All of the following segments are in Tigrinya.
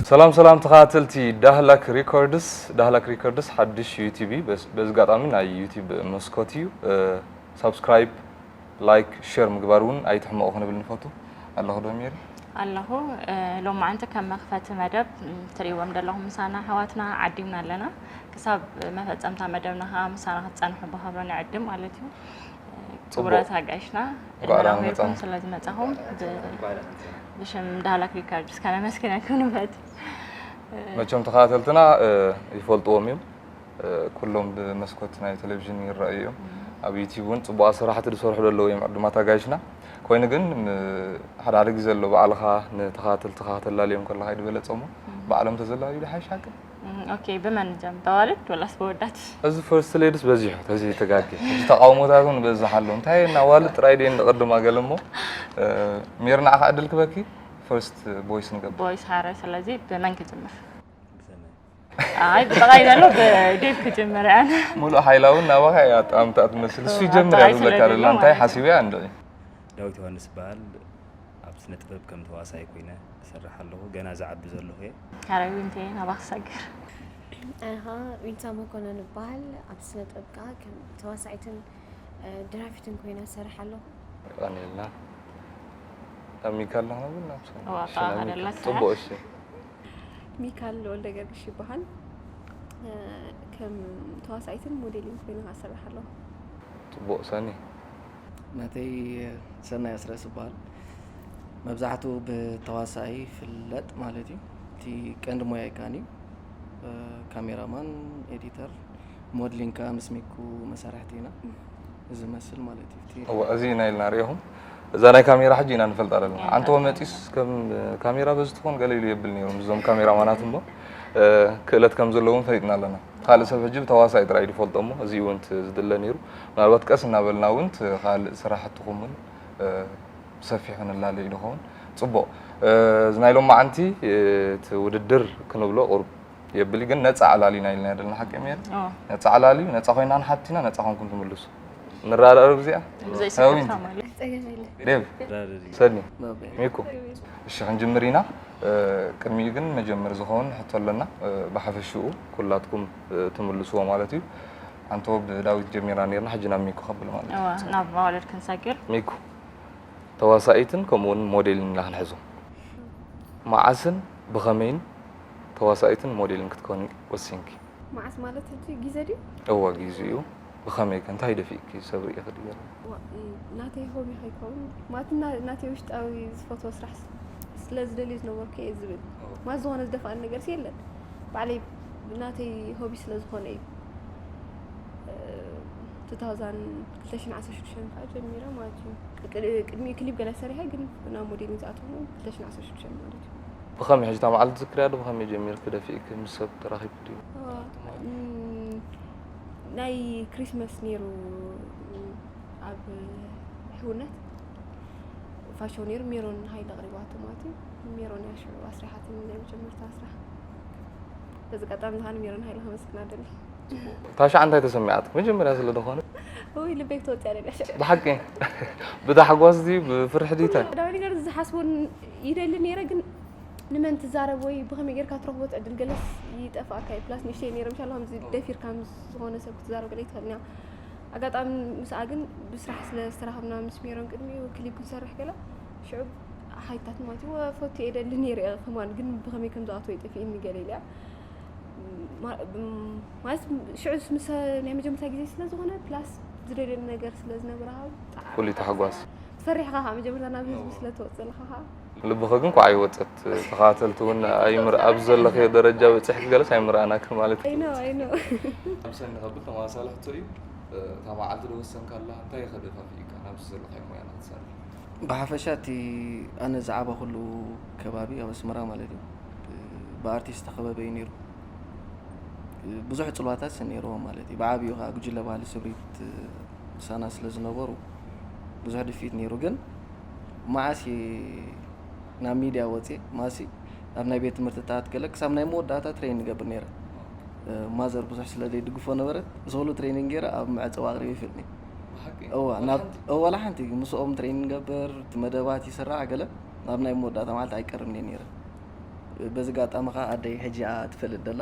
ሰላም ሰላም ተኸታተልቲ ዳህላክ ሪኮርድስ። ዳህላክ ሪኮርድስ ሓድሽ ዩቲብ እዩ። በዚ ኣጋጣሚ ናይ ዩቲብ መስኮት እዩ። ሳብስክራይብ፣ ላይክ፣ ሼር ምግባር እውን ኣይትሕመቑ ክንብል ንፈቱ። ኣለኹ ዶ ሜሪ? ኣለኹ። ሎማዓንቲ ከም መኽፈቲ መደብ ትሪእዎም ዘለኹም ምሳና ኣሕዋትና ዓዲምና ኣለና። ክሳብ መፈፀምታ መደብና ከዓ ምሳና ክትፀንሑ ብኸብሮ ንዕድም ማለት እዩ። ክቡራት ኣጋይሽና ዕድመና ሂብኩም ስለ ዝመፃኹም ብሽም ዳህላክ ሪከርድስ ከነመስግነኩም ንፈት። መቸም ተኸታተልትና ይፈልጥዎም እዮም። ኩሎም ብመስኮት ናይ ቴሌቪዥን ይረኣዩ እዮም። ኣብ ዩቲብ እውን ፅቡቓት ስራሕቲ ዝሰርሑ ዘለዉ እዮም ዕዱማት ኣጋይሽና። ኮይኑ ግን ሓደ ሓደ ግዜ ኣሎ ባዕልኻ ንተኸታተልትኻ ከተላልዮም ከለኻ ይድበለፀ እሞ ባዕሎም ተዘላልዩ ሓይሽ ሓቂ ኦኬ፣ ብመን ንጀምር? በዋልድ ወላስ በወዳት? እዚ ፈርስት ሌድስ በዚሑ ተዘይተጋጌ እዚ ተቃውሞታት እውን በዝሕ ኣሎ። እንታይ እና ዋልድ ጥራይ ደን ንቅድማ ገለ እሞ ሜር ንዓኻ ዕድል ክበኪ ፈርስት ቦይስ ንገብር። ቦይስ ሃረ ስለዚ ብመን ክጅምር? ኣይ ብጠቃይ ዘሎ ብዴቭ ክጅምር እያ። ሙሉእ ሓይላ እውን ናባኻ እያ ኣጣምታ ትመስል። እሱ ይጀምር እያ ዝብለካ ደላ እንታይ ሓሲበ እያ እንድዒ። ዳዊት ዮሃንስ ይበሃል። ኣብ ስነ ጥበብ ከም ተዋሳኣይ ኮይነ እሰርሕ ኣለኹ። ገና ዝዓቢ ዘለኹ እየ። ኣረ ዊንቴ ናባኺ ክሰግር። ኣነ ኸኣ ዊንታ መኮነን እበሃል። ኣብ ስነ ጥበብ ከኣ ከም ተዋሳኢትን ደራፊትን ኮይነ እሰርሕ ኣለኹ። የቐንየልና። ናብ ሚካል ንኽንብል ናብ ሰብ እዋ፣ ሽና ሚካል። ኣደላትና። ጽቡቕ፣ እሺ። ሚካል ወልደገርግሽ ይበሃል። ከም ተዋሳኢትን ሞዴልን ኮይነ ከኣ እሰርሕ ኣለኹ። ጽቡቕ፣ ሰኒ። ናተይ ሰናይ ኣስረስ ይበሃል። መብዛሕትኡ ብተዋሳኢ ይፍለጥ ማለት እዩ። እቲ ቀንዲ ሞያይ ከኣኒ ካሜራማን፣ ኤዲተር፣ ሞድሊንግ ከኣ ምስ ሚኩ መሳርሕቲ ኢና ዝመስል ማለት እዩ። እቲ እዋ እዚ ኢና ኢልና ርኢኹም እዛ ናይ ካሜራ ሕጂ ኢና ንፈልጣ ዘለና። ኣንተ ወመጢስ ከም ካሜራ በዚ ትኾን ገለ ኢሉ የብል ነይሩ ምስዞም ካሜራማናት እሞ ክእለት ከም ዘለዎም ፈሊጥና ኣለና። ካልእ ሰብ ሕጂ ብተዋሳኢ ጥራይ ድፈልጦ እሞ እዚ እውን ዝድለ ነይሩ። ምናልባት ቀስ እናበልና እውን ካልእ ስራሕትኹም እውን ብሰፊሑ ንላለዩ ንኸውን። ጽቡቕ። እዚ ናይ ሎማዓንቲ እቲ ውድድር ክንብሎ ቁሩብ የብል ግን ነጻ ዕላል ኢና ኢልና ዘለና ሓቂ ሜሪ? ነጻ ዕላል እዩ። ነጻ ኮይና ንሓቲና ነጻ ኮንኩም ትምልሱ። ንረዳዳእ ዶ ብዚኣ? ብዘይ ስክሪፕታ ማለት። ጸገም የለን። ዴቭ፣ ራርሪ ሰኒ፣ ሚኩ። እሺ ክንጅምር ኢና። ቅድሚኡ ግን መጀመሪ ዝኸውን ሕቶ ኣለና። ብሓፈሽኡ ኩላትኩም ትምልስዎ ማለት እዩ። ኣንቶ ብዳዊት ጀሚርና ነርና ሕጂ ናብ ሚኩ ከብል ማለት እዩ። እዋ ናብ መዋልድ ክንሰግር። ሚኩ ተዋሳኢትን ከምኡ እውን ሞዴልን ኢልና ክንሕዞ። መዓስን ብኸመይን ተዋሳኢትን ሞዴልን ክትኮኒ ወሲንኪ? መዓስ ማለት ሕጂ ግዜ ድዩ? እወ ግዜኡ። ብኸመይ ከ እንታይ ደፊእኪ ሰብ ርእኺ ድገርኒ? ናተይ ሆቢ ከይከውን ማለት ናተይ ውሽጣዊ ዝፈትዎ ስራሕ ስለ ዝደልዮ ዝነበርኩ እየ ዝብል ማለት ዝኾነ ዝደፍኣኒ ነገር የለን። ባዕለይ ናተይ ሆቢ ስለ ዝኾነ እዩ። ቱ ታውዛንድ ክልተ ሽሕን ዓሰርተ ሽዱሽተን ከዓ ጀሚረ ማለት እዩ። ቅድሚኡ ክሊፕ ገለ ሰሪሐ ግን ናብ ሞዴሊንግ ዝኣተኹ ክልተ ሽሕን ዓሰርተ ሽዱሽተን ማለት እዩ። ብኸመይ ሕጂ እታ መዓልቲ ትዝክርያ ዶ ብኸመይ ጀሚርኪ ደፊእኪ ምስ ሰብ ተራኺብኪ ድዩ? ናይ ክሪስመስ ነይሩ ኣብ ሕውነት ፋሽን ነይሩ ሜሮን ሃይለ ኣቕሪባቶ ማለት እዩ። ሜሮን እያ ሽዑ ኣስሪሓትኒ ናይ መጀመርታ ስራሕ። በዚ ኣጋጣሚ እዚ ከዓ ንሜሮን ሃይለ ከመስግና ደሊ። ታሻ እንታይ ተሰሚዓት መጀመርያ ስለ ዝኾነ? ውይ ልበይ ክትወፅእ እያ ደልያ ሽዑ። ብሓቂ ብታሕጓስ ድዩ ብፍርሒ ድዩ እንታይ? ቀዳማይ ነገር ዝሓስቦ ይደሊ ነይረ ግን ንመን ትዛረብ ወይ ብኸመይ ጌርካ ትረኽቦ እቲ ዕድል ገለስ ይጠፍኣካ እዩ። ፕላስ ንእሽተይ ነይረ ምሻ ከምዚ ደፊርካ ምስ ዝኾነ ሰብ ክትዛረብ ገለ ይትኽእል ኢና። ኣጋጣሚ ምስኣ ግን ብስራሕ ስለ ዝተራኸብና ምስ ሜሮን ቅድሚኡ ክሊፕ ክንሰርሕ ገለ ሽዑ ሓይታት ማለት እዩ ፈቱ እየ ደሊ ነይረ እየ ከማን ግን ብኸመይ ከም ዝኣትዎ ይጠፍእኒ ገለ ኢለ እያ። ማለት ሽዑ ምስ ናይ መጀመርታ ግዜ ስለ ዝኾነ ፕላስ ዝደልየኒ ነገር ስለ ዝነበረ ካብ ብጣዕሚ ፍሉይ ታሕጓስ። ትፈሪሕካ ከዓ መጀመርታ ናብ ህዝቢ ስለ ትወፅእ ኣለኻ ከዓ ልብኺ ግን ኳዕ ይወፅት ተኸታተልቲ እውን ኣይምር ኣብዚ ዘለኽዮ ደረጃ በፂሕኪ ገለስ ኣይምርኣናኪ ማለት እዩ። ኣይኖ ኣይኖ ኣብ ሰኒ ከብል ተመሳሳሊ ሕቶ እዩ። እታ መዓልቲ ዶ ወሰንካላ እንታይ ከ ደፋፊእካ ናብዚ ዘለኻዮ ሞያ ንክትሰርሕ? ብሓፈሻ እቲ ኣነ ዝዓበኹሉ ከባቢ ኣብ ኣስመራ ማለት እዩ ብኣርቲስት ዝተኸበበ እዩ ነይሩ። ብዙሕ ፅልዋታት ነይርዎ ማለት እዩ። ብዓብዩ ከዓ ጉጅለ ባህሊ ስብሪት ምሳና ስለ ዝነበሩ ብዙሕ ድፍኢት ነይሩ። ግን መዓስ እየ ናብ ሚድያ ወፅየ ማሲ ኣብ ናይ ቤት ትምህርትታት ገለ ክሳብ ናይ መወዳእታ ትሬን ንገብር ነይረ። ማዘር ብዙሕ ስለ ዘይድግፎ ነበረት ሶሎ ትሬኒንግ ገይረ ኣብ መዕፀዊ ኣቕሪበ ፊልሚ። እዋ ናብ እዋ ወላ ሓንቲ ምስኦም ትሬኒንግ ገበር እቲ መደባት ይስራሕ ገለ ናብ ናይ መወዳእታ ማለት ኣይቀርብን እየ ነይረ። በዚ ኣጋጣሚ ኸዓ ኣደይ ሕጂ እያ ትፈልጥ ደላ።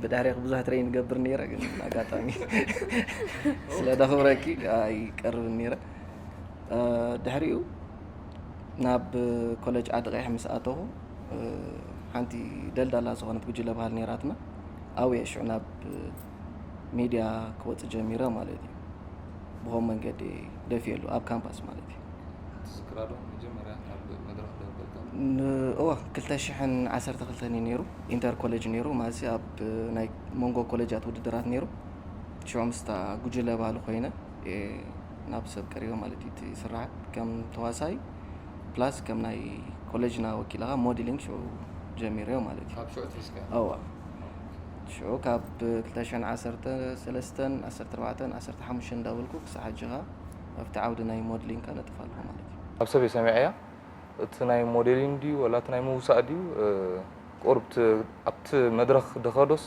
ብድሕሬኺ ብዙሕ ትሬን ይገብር ነይረ፣ ግን ኣጋጣሚ ስለ ደኽብረኪ ኣይቀርብን ነይረ። እ፣ ድሕሪኡ ናብ ኮሌጅ ዓዲ ቀይሕ ምስ ኣተኹ፣ እ፣ ሓንቲ ደልዳላ ዝኾነት ጉጅለ ባህሊ ነይራትና። ኣብየ ሽዑ ናብ ሚድያ ክወጽእ ጀሚረ ማለት እዩ። ብኸም መንገዲ ደፊየሉ ኣብ ካምፓስ ማለት እዩ። ትዝክራ ዶ መጀመርያ ናብ መድረኽ ደበልካ? እዋ፣ ክልተ ሽሕን ዓሰርተ ክልተን እዩ ነይሩ። ኢንተር ኮሌጅ ነይሩ ማለት ኣብ ናይ መንጎ ኮሌጃት ውድድራት ነይሩ። ሽዑ ምስታ ጉጅለ ባህሊ ኮይነ፣ እ፣ ናብ ሰብ ቀሪበ ማለት እዩ። እቲ ስራሓት ከም ተዋሳይ ፕላስ ከም ናይ ኮሌጅና ወኪላ ሞዴሊንግ ሽዑ ጀሚረዮ ማለት እዩ። ካብ ሽዑ ትሒዝካ? እዋ፣ ሽዑ ካብ ክልተ ሽሕን ዓሰርተ ሰለስተን፣ ዓሰርተ ኣርባዕተን፣ ዓሰርተ ሓሙሽተን እንዳበልኩ ክሳዕ ሕጂ ኸዓ ኣብቲ ዓውዲ ናይ ሞዴሊንግ ከነጥፍ ኣለኹ ማለት እዩ። ኣብ ሰብ እየ ሰሚዐያ። እቲ ናይ ሞዴሊንግ ድዩ ወላ እቲ ናይ ምውሳእ ድዩ፣ እ፣ ቁሩብ እቲ ኣብቲ መድረኽ ድኸዶስ፣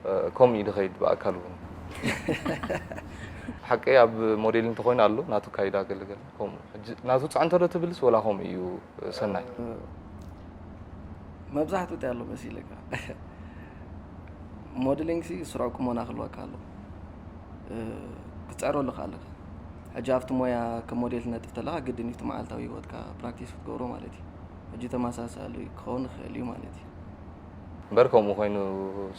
እ፣ ከምኡ እዩ ድኸይድ ብኣካል እውን። ሓቂ ኣብ ሞዴሊንግ እንተኾይኑ ኣሎ ናቱ ካይዳ ገለገለ ከምኡ። ሕጂ ናቱ ጽዕንቶ ዶ ትብልስ ወላ ከምኡ እዩ፣ እ፣ ሰናይ? መብዛሕትኡ እንታይ ኣሎ መሲለካ? ሞዴሊንግ ሲ ስሩዕ ቁመና ክህልወካ ኣሎ። እ፣ ክትጸዕረሉ ከ ኣለካ። ሕጂ ኣብቲ ሞያ ከም ሞዴል ትነጥፍ ተለኻ ግድን እዩ እቲ መዓልታዊ ህይወትካ ፕራክቲስ ክትገብሮ ማለት እዩ። ሕጂ ተመሳሳሊ ክኸውን ይኽእል እዩ ማለት እዩ። እምበር ከምኡ ኮይኑ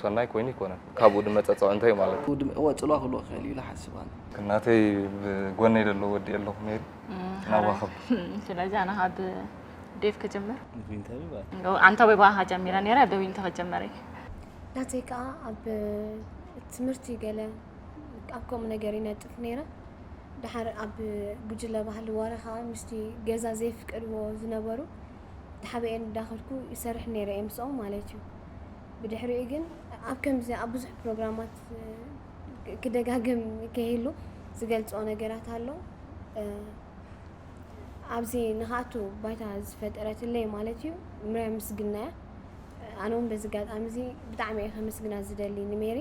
ሰናይ ኮይኑ ይኮነን። ካብኡ ድመጸ ጽዕንቶ እዩ ማለት እዩ። እዎ፣ ጽልዋ ክህልዎ ክኽእል እዩ ኢለ ሓስብ ኣነ። ናተይ ብጎነይ ዘሎ ወዲ ኣለኹ ሜሪ። እም፣ ናዋ ሓረ- ኸብ እም፣ ስለዚ ኣነ ካብ ዴቭ ክጅምር። ዊንታ ይባል። ኣንታ ወይ ባኻ ጀሚራ ነይራ፣ ብዊንታ ክጀመረ። ናተይ ከዓ ኣብ ትምህርቲ ገለ ኣብ ከምኡ ነገር ይነጥፍ ነይረ። ድሓር ኣብ ጉጅለ ባህሊ ዋረ ከዓ ምስቲ ገዛ ዘይፍቀድዎ ዝነበሩ ተሓቢኤን እንዳኸድኩ ይሰርሕ ነይረ እየ ምስኦም ማለት እዩ። ብድሕሪኡ ግን ኣብ ከምዚ ኣብ ብዙሕ ፕሮግራማት ክደጋግም ከይህሉ ዝገልፅኦ ነገራት ኣሎ። ኣብዚ ንኽኣቱ ባይታ ዝፈጠረትለይ ማለት እዩ ምርያ ምስግና እያ። ኣነ እውን በዚ ኣጋጣሚ እዚ ብጣዕሚ እየ ከመስግና ዝደሊ ንሜሪ።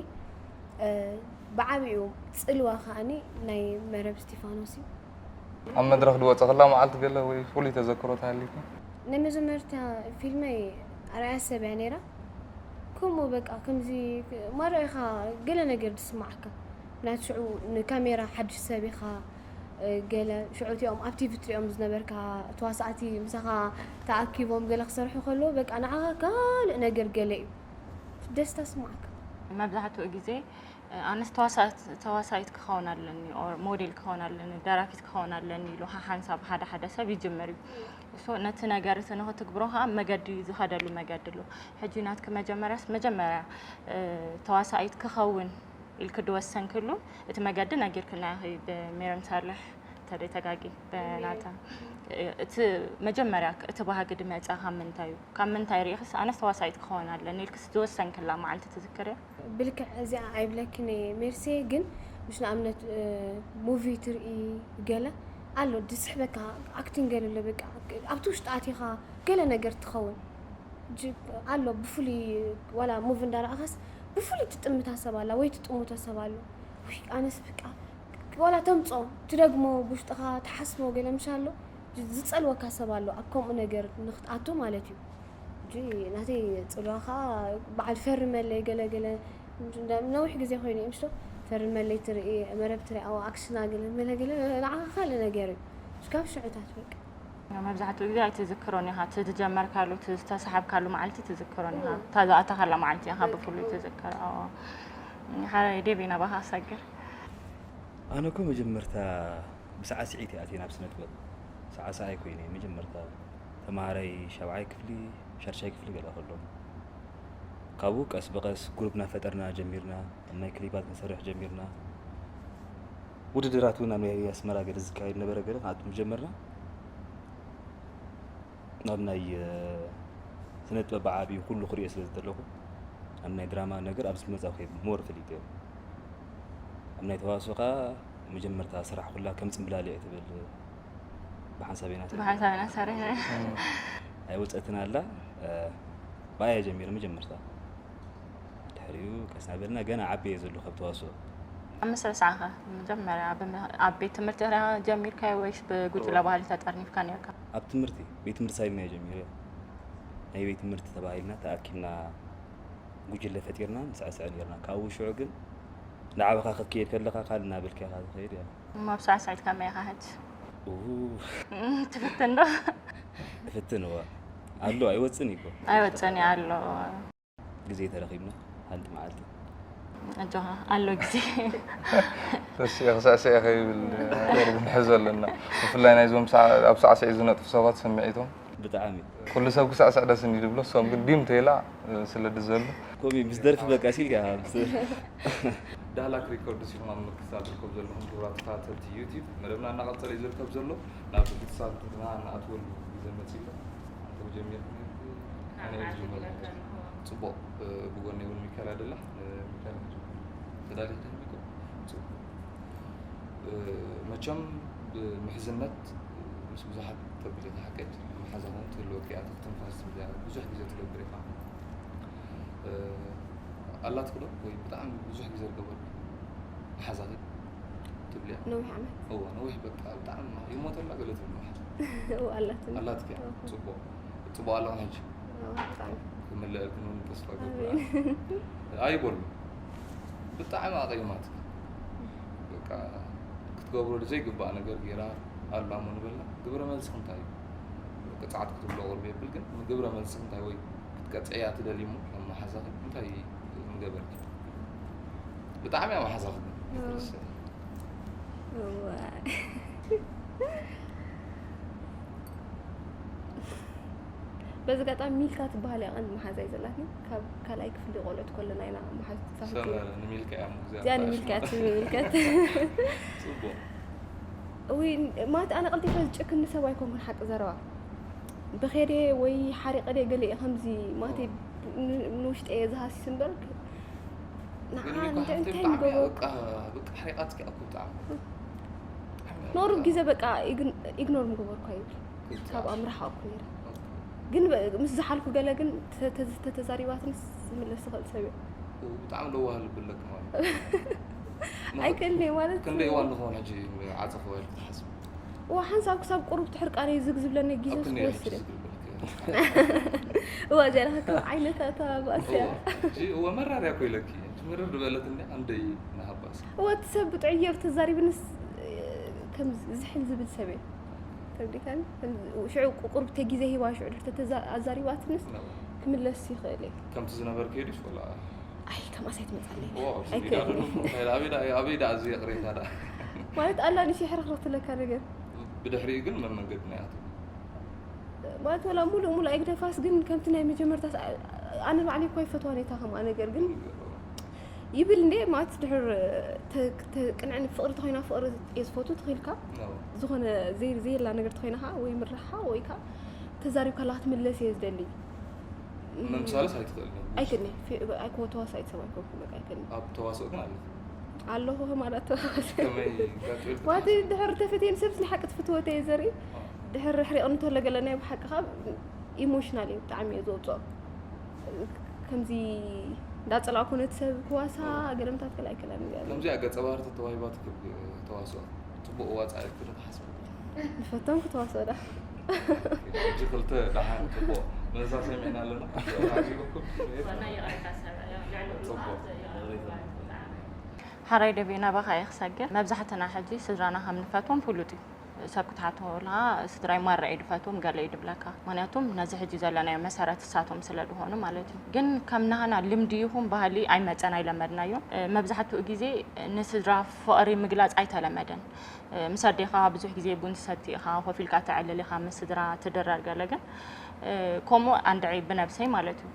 ብዓብኡ ፅልዋ ከዓኒ ናይ መረብ እስቲፋኖስ እዩ። ኣብ መድረኽ ዝወፀኽላ መዓልቲ ገለ ወይ ፍሉይ ተዘክሮ ተሃሊካ? ናይ መጀመርታ ፊልመይ ኣርኣያ ሰብ እያ ነይራ። ከምኡ በቃ ከምዚ ማራ ኢኻ ገለ ነገር ዝስማዓካ ናት ሽዑ ንካሜራ ሓድሽ ሰብ ኢኻ። ገለ ሽዑ እቲኦም ኣብ ቲቪ ትሪኦም ዝነበርካ ተዋሳእቲ ምሳኻ ተኣኪቦም ገለ ክሰርሑ ከለዉ በቃ ንዓኻ ካልእ ነገር ገለ እዩ ደስታ ስማዓካ። መብዛሕትኡ ግዜ ኣነስ ተዋሳእት- ተዋሳኢት ክኸውን ኣለኒ or ሞዴል ክኸውን ኣለኒ ደራፊት ክኸውን ኣለኒ ኢሉ ሓሓንሳብ ሓደ ሓደ ሰብ ይጅምር እዩ። So ነቲ ነገር እቲ ንኽትግብሮ ከዓ መገዲ ዝኸደሉ መገዲ ኣሎ። ሕጂ ናትኪ መጀመርያስ መጀመርያ ተዋሳኢት ክኸውን ኢልኪ ድወሰንክሉ እቲ መገዲ ነጊርክና ኢኺ ብሜሮን ሳልሕ ተደይ ተጋጊ ብናታ እቲ መጀመርያ እቲ ባህጊ ድመፃ ካብ ምንታይ እዩ? ካብ ምንታይ ርኢኽስ ኣነስ ተዋሳኢት ክኸውን ኣለኒ ኢልክስ ዝወሰንክላ መዓልቲ ትዝክርያ? ብልክዕ እዚኣ ኣይብለክን እየ ሜርሴ ግን ምስ ንኣብነት ሙቪ ትርኢ ገለ ኣሎ ድስሕበካ ኣክቲንግ ገለ ኣሎ በቃ ኣብቲ ውሽጢ ኣቲኻ ገለ ነገር ትኸውን ኣሎ ብፍሉይ ዋላ ሙቪ እንዳረኣኻስ ብፍሉይ ትጥምታ ሰብ ኣላ ወይ ትጥምቶ ሰብ ኣሎ ውይ ኣነስ በቃ ዋላ ተምፆ ትደግሞ ብውሽጥኻ ትሓስቦ ገለ ምሽ ኣሎ ዝፀልወካ ሰብ ኣሎ ኣብ ከምኡ ነገር ንክትኣቱ ማለት እዩ እንጂ ናተይ ፅልዋ ከዓ በዓል ፈርመለይ ገለገለ ነዊሕ ግዜ ኮይኑ እዩ ምሽቶ ፈርመለይ ትርኢ መረብ ትርኢ ኣዋ ኣክሽና ገለ መለገለ ንዓኻ ካልእ ነገር እዩ ካብ ሽዑታት በቃ መብዛሕትኡ ግዜ ኣይትዝክሮን ኢኻ እቲ ዝጀመርካሉ እቲ ዝተሰሓብካሉ መዓልቲ ትዝክሮን ኢኻ እታ ዝኣተኻላ መዓልቲ ኢኻ ብፍሉይ ትዝክር ሓደ ዴብ ናባኻ ኣሳግር ኣነ እኮ መጀመርታ ብሰዓት ስዒት እየ ኣትየ ናብ ስነ ጥበብ ሰዓት ሰዓይ ኮይነ መጀመርታ ተማሃራይ ሻብዓይ ክፍሊ ሻድሻይ ክፍሊ ገለ ከሎ ካብኡ ቀስ ብቐስ ግሩፕ እናፈጠርና ጀሚርና ኣብ ናይ ክሊፓት ክንሰርሕ ጀሚርና ውድድራት እውን ኣብ ናይ ኣስመራ ገለ ዝካየድ ነበረ ገለ ክንኣቱ ጀመርና ናብ ናይ ስነ ጥበብ ብዓብዩ ኩሉ ክሪኦ ስለ ዝደለኹ ኣብ ናይ ድራማ ነገር ኣብዚ መጻ ከይድ ሞር ፈሊጠ ኣብ ናይ ተዋስኦ ከዓ መጀመርታ ስራሕ ኩላ ከም ፅምብላል እየ ትብል ብሓንሳብ ኢና ብሓንሳብ ኢና ሰሪሕና ኣይወፀትን ኣላ ብኣያ ጀሚረ መጀመርታ ድሕሪኡ ቀስ እናበልና ገና ዓቢ እየ ዘለኹ ኣብ ተዋስኦ ኣብ መስርሕ ሰዓኸ መጀመርያ ኣብ ቤት ትምህርቲ ጀሚርካዮ ወይስ ብጉጅለ ባህሊ ተጠርኒፍካ ነርካ ኣብ ትምህርቲ ቤት ትምህርቲ ሳይልና ጀሚረ ናይ ቤት ትምህርቲ ተባሂልና ተኣኪብና ጉጅለ ፈጢርና ንስዕስዕ ነርና። ካብኡ ሽዑ ግን ንዓባኻ ክትከይድ ከለኻ ካልእ እናበልካ ኢኻ ትኸይድ እያ። እሞ ኣብ ሳዕሳዒት ከመይ ኢኻ ሕጂ? ኡ፣ እም፣ ትፍትን ዶ? እፍትን እዋ ኣሎ ኣይወፅን እዩ እኮ። ኣይወፅን እዩ ኣሎ። ግዜ ተረኺብና ሓንቲ መዓልቲ ኣጆኻ ኣሎ ግዜ። ተስየ ክስዕስዕ ከይብል ቁሩብ ንሕዞ ኣለና። ብፍላይ ናይዞም ሳዕ- ኣብ ሳዕስዒት ዝነጥፉ ሰባት ስምዒቶም ብጣዕሚ ኩሉ ሰብ ክሳዕስዕ ደስ እንዲ ዝብሎ እሶም ግን ዲም ተይላ ስለ ድዘሉ ኮሚ ምስ ደርፊ በቃ ሲልካ ምስ ዳህላክ ሪኮርድስ ኢኹም ኣብ ምክትታል ትርከቡ ዘለኹም ክቡራት ተኸታተልቲ ዩቲብ መደብና እናቐጸለ እዩ ዝርከብ ዘሎ። ናብ ክልተ ሳምንትና እናኣትወሉ ግዜ መጺእ ኣሎ። ኣንተ ጀሚርኩም ኣነ እየ ዝጅምር። ጽቡቕ። ብጎነይ እውን ሚካኤል ኣደላ። ሚካኤል ተዳሊኻ ዶ? ጽቡቕ። መቸም ብምሕዝነት ምስ ብዙሓት ተብል ኢኻ ሓቀጅ መሓዛ ውን ትህልወካ እያ። ትንፋስ ትብል እያ። ብዙሕ ግዜ ትገብር ኢኻ። ኣላትክ ዶ ወይ ብጣዕሚ ብዙሕ ግዜ ዝገበርኩ መሓዛኺ ትብል እያ? ነዊሕ ዓመት እዋ ነዊሕ በቃ ብጣዕሚ ይሞተላ ገለ ትብል መሓዛ እዋ ኣላትኒ ኣላትክ እያ። እዋ። ጽቡቕ ጽቡቕ ኣለኹም ሕጂ እዋ፣ ብጣዕሚ ክምለአልክን እውን ተስፋ ኣሜን። ገብር። ኣይበሉ ብጣዕሚ ኣቐይማት በቃ ክትገብረሉ ዘይግባእ ነገር ገይራ ኣላ እሞ ንበላ ግብረ መልስኽ እንታይ እዩ? ቅፅዓት ክትብሎ ቅርብ የብል ግን ግብረ መልስኽ እንታይ ወይ ክትቀፅዕያ ትደሊ እሞ መሓዛኺ እንታይ ምገበርኪ? ብጣዕሚ እያ መሓዛኺ ግን እዋ። ይፍርስ። እዋ። በዚ ኣጋጣሚ ሚልካ ትበሃል እያ ቀንዲ መሓዛይ ዘላትኒ ካብ ካልኣይ ክፍሊ ቆልዑት ከለና ኢና መሓዝ ተሳፊት ሰመ ኢና ንሚልካ እያ ምግዚኣ እዚኣ ንሚልካ እያ ትምልከት ጽቡቕ ወይ ማለት ኣነ ቀልጢፈ ዝጭክኒ ሰብ ኣይኮንኩን ሓቂ ዘረባ ብኸደ ወይ ሓሪቐ ደ ገለ እየ ከምዚ ማለት ንውሽጠ እየ ዝሃሲስ እምበር ንዓ ግን እኮ እንታይ ሓፍተይ እንታይ ብጣዕሚ ንገበርኩ በቃ በቃ ሓሪቓትኪ እኮ ብጣዕሚ ኖሩ ግዜ በቃ ኢግኖር ምገበርኳ ይብል ካብ ኣምርሓ እኮ ነይረ ግን በ- ምስ ዝሓልኩ ገለ ግን ተ- ተ- ተተዛሪባትንስ ዝምለስ ዝኽእል ሰብ እየ ብጣዕሚ ለዋህ ልቢ ኣለኪ ማለት እዩ። ኣይክእልኒ ማለት ክንደይ እዋን ንኸውን ሕጂ ዓፀ ክበል ክትሓስብ ዋ ሓንሳብ ክሳብ ቁሩብ ትሕርቃነይ ዝግ ዝብለኒ ግዜ ኣብ ክንደይ ዝወስድ ሕጂ ዝግበልክ እዋ ጀራካ ከም ዓይነት ኣተባባእስያ እወ መራርያ እኮ ኢለኪ ሕጂ ምርር ዝበለት እኒ ኣንደይ ንሃባስ እዋ እቲ ሰብ ብጥዑይ ገይሩ ተዛሪብንስ ከም ዝሕል ዝብል ሰብ እየ ተብዲካኒ ሽዑ ቁርብ ተጊዜ ሂባ ሽዑ ድሕር ተዛ- ኣዛሪባትንስ ክምለስ ይኽእል እየ ከምቲ ዝነበር ከይዱሽ ወላ ኣይ ከምኣስ ኣይትመፃለይ ኣበይ ደኣ እዚ የቕሬታ ደኣ ማለት ኣላ ንሽ ሕርኽርኽ ትለካ ነገር ብድሕሪኡ ግን መመንገዲ ናይ ኣቶ ማለት ወላ ሙሉእ ሙሉእ ኣይግደፋስ ግን ከምቲ ናይ መጀመርታ ኣነ ባዕለይ እኳ ይፈትዋ ነታ ከምኣ ነገር ግን ይብል እንዴ ማለት ድሕር ቅንዕን ፍቕሪ ተኮይና ፍቕሪ እየ ዝፈቱ ትኽኢልካ ዝኾነ ዘይ- ዘየላ ነገር ተኮይና ከዓ ወይ ምርሓ ወይ ከዓ ተዛሪብካ ላ ክትምለስ እየ ዝደሊ ምምሳልስ ኣይትኽእል ኣይክእልኒ ኣይኮ ተዋሳኢት ሰብ ኣይኮንኩ በቃ ኣይክእልኒ ኣብ ተዋስኦ ግን ኣለኹ ኣለኹ ከማዳ ተዋሳኢ ከመይ ጋጥሪፍ ማለት ድሕር ተፈትየን ሰብስ ንሓቂ ትፍትወተ እየ ዘርኢ ድሕር ሕሪቕኒ ተሎ ገለ ናይ ብሓቂ ካብ ኢሞሽናል እዩ ብጣዕሚ እየ ዘውፅኦ ከምዚ እንዳፀላእኩ ነቲ ሰብ ክዋሳ ገለምታት ገለ ኣይክእለን እያ ከምዚኣ ገፀ ባህሪ ተተዋሂባ ትክብ ተዋስኦ ፅቡቅ ዋፃ ክደ ትሓስብ ንፈቶም ክትዋስኦ ዳ ሕጂ ክልተ ደሓን ፅቡቅ መልሳ ሰሚዕና ኣለና ሓራይ ደቤ ናባኻ እየ ክሰግር መብዛሕትና ሕጂ ስድራና ከም ንፈትዎም ፍሉጥ እዩ ሰብ ክትሓቶ ከለኻ ስድራይ ማራ እዩ ድፈትዎም ገለ እዩ ድብለካ ምክንያቱም ነዚ ሕጂ ዘለናዮ መሰረት እሳቶም ስለ ዝኾኑ ማለት እዩ ግን ከም ናህና ልምዲ ይኹን ባህሊ ኣይመፀን ኣይለመድናዮ መብዛሕትኡ ግዜ ንስድራ ፍቕሪ ምግላፅ ኣይተለመደን ምስ ኣዴኻ ብዙሕ ግዜ ቡን ትሰቲ ኢኻ ኮፍ ኢልካ ተዕልል ኢኻ ምስ ስድራ ትድረር ገለ ግን ከምኡ ኣንድዒ ብነብሰይ ማለት እዩ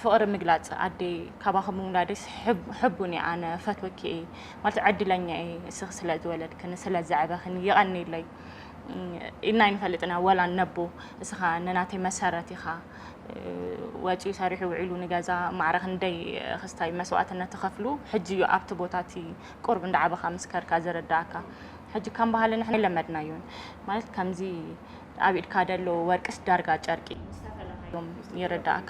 ፍቕሪ ምግላፅ ኣደይ ካባኺ ምውላደይስ ሕቡን እየ ኣነ ፈትወኪ እየ ማለት ዕድለኛ እየ እስኺ ስለ ዝወለድክኒ ስለ ዘዕበኽኒ የቐንየለይ ኢልና ኣይንፈልጥን ኢና ወላ ነቦ እስኻ ንናተይ መሰረት ኢኻ ወፂኡ ሰሪሑ ውዒሉ ንገዛ ማዕረ ክንደይ ክስታይ መስዋእትነት ትኸፍሉ ሕጂ እዩ ኣብቲ ቦታ እቲ ቁርብ እንዳዓበኻ ምስ ከድካ ዝርዳእካ ሕጂ ከም ባህሊ ንሕና ኣይለመድናዮን ማለት ከምዚ ኣብ ኢድካ ደሎ ወርቅስ ዳርጋ ጨርቂ እዮም ይርዳእካ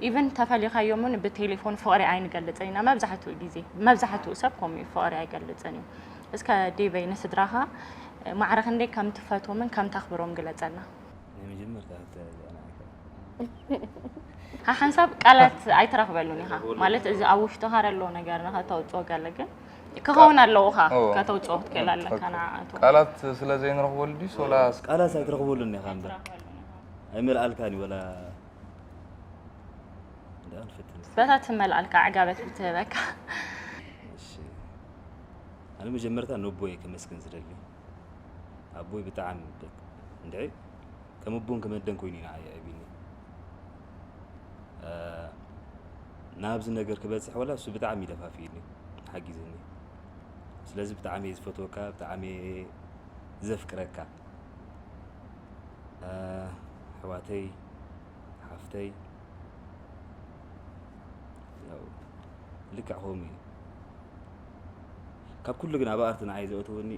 ኢቨን ተፈሊኻዮም እውን ብቴሌፎን ፍቕሪ ኣይንገልፅን ኢና መብዛሕትኡ ግዜ መብዛሕትኡ ሰብ ከምኡ እዩ ፍቕሪ ኣይገልፅን እዩ እስከ ዴቨይ ንስድራኻ ማዕረ ክንደይ ከም ትፈትዎምን ከም ተኽብሮም ግለፀልና ናይ መጀመርታ ሕቶ እዚኣ ንዓካ። ሓሓንሳብ ቃላት ኣይትረኽበሉን ኢኻ ማለት፣ እዚ ኣብ ውሽጥኻ ዘሎ ነገር ንኸተውፅኦ ገለ ግን ክኸውን ኣለዎ ኻ፣ ከተውፅኦ ክትክእል ኣለካ። ንዓቱ ቃላት ስለ ዘይንረኽበሉ ድዩ ሶላ? ቃላት ኣይትረኽበሉን ኢኻ እምበር ኣይመልኣልካን እዩ ወላ። እንዳ ንፈትን በታ ትመልኣልካ ዕጋበት ብትህበካ። እሺ፣ ኣነ መጀመርታ ነቦይ ከመስግን ዝደሊ። ኣቦይ ብጣዕሚ በ- እንድዒ ከም ኣቦን ከም ኣደን ኮይኑ ኢና ዓብዩኒ። ናብዚ ነገር ክበፅሕ ወላ እሱ ብጣዕሚ እዩ ደፋፊኡኒ፣ ሓጊዙኒ። ስለዚ ብጣዕሚ እየ ዝፈትወካ፣ ብጣዕሚ እየ ዘፍቅረካ። ኣሕዋተይ፣ ሓፍተይ፣ ያው ልክዕ ከምኡ እዩ። ካብ ኩሉ ግን ኣብ ኣርቲ ንዓይ ዘእተወኒ